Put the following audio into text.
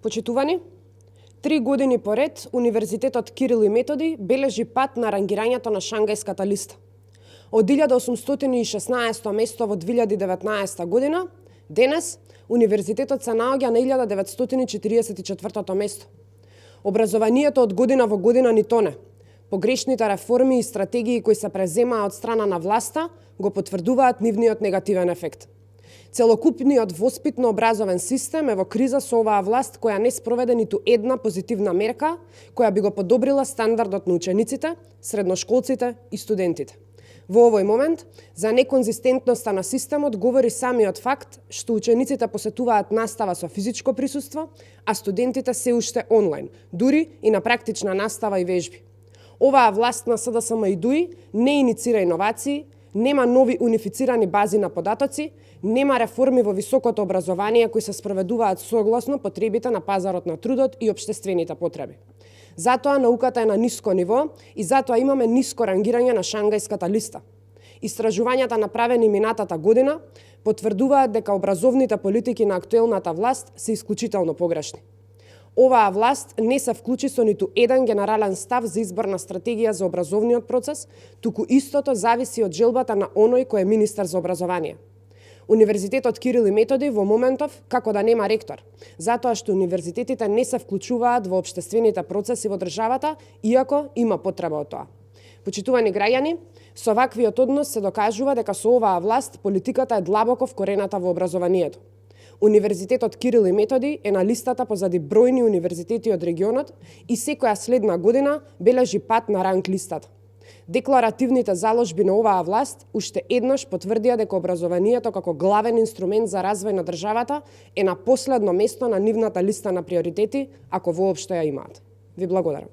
Почитувани, 3 години поред Универзитетот Кирил и Методи бележи пат на рангирањето на Шангајската листа. Од 1816 место во 2019 година, денес Универзитетот се наоѓа на 1944 место. Образованието од година во година ни тоне. Погрешните реформи и стратегии кои се преземаа од страна на власта го потврдуваат нивниот негативен ефект. Целокупниот воспитно-образовен систем е во криза со оваа власт која не спроведе ниту една позитивна мерка која би го подобрила стандардот на учениците, средношколците и студентите. Во овој момент, за неконзистентноста на системот говори самиот факт што учениците посетуваат настава со физичко присуство, а студентите се уште онлайн, дури и на практична настава и вежби. Оваа власт на СДСМ и ДУИ не иницира иновации, нема нови унифицирани бази на податоци, нема реформи во високото образование кои се спроведуваат согласно потребите на пазарот на трудот и општествените потреби. Затоа науката е на ниско ниво и затоа имаме ниско рангирање на Шангајската листа. Истражувањата направени минатата година потврдуваат дека образовните политики на актуелната власт се исклучително погрешни. Оваа власт не се вклучи со ниту еден генерален став за избор на стратегија за образовниот процес, туку истото зависи од желбата на оној кој е министер за образование. Универзитетот Кирил и Методи во моментов како да нема ректор, затоа што универзитетите не се вклучуваат во општествените процеси во државата, иако има потреба од тоа. Почитувани граѓани, со ваквиот однос се докажува дека со оваа власт политиката е длабоко вкорената во образованието. Универзитетот Кирил и Методи е на листата позади бројни универзитети од регионот и секоја следна година бележи пат на ранг листата. Декларативните заложби на оваа власт уште еднаш потврдија дека образованието како главен инструмент за развој на државата е на последно место на нивната листа на приоритети, ако воопшто ја имаат. Ви благодарам.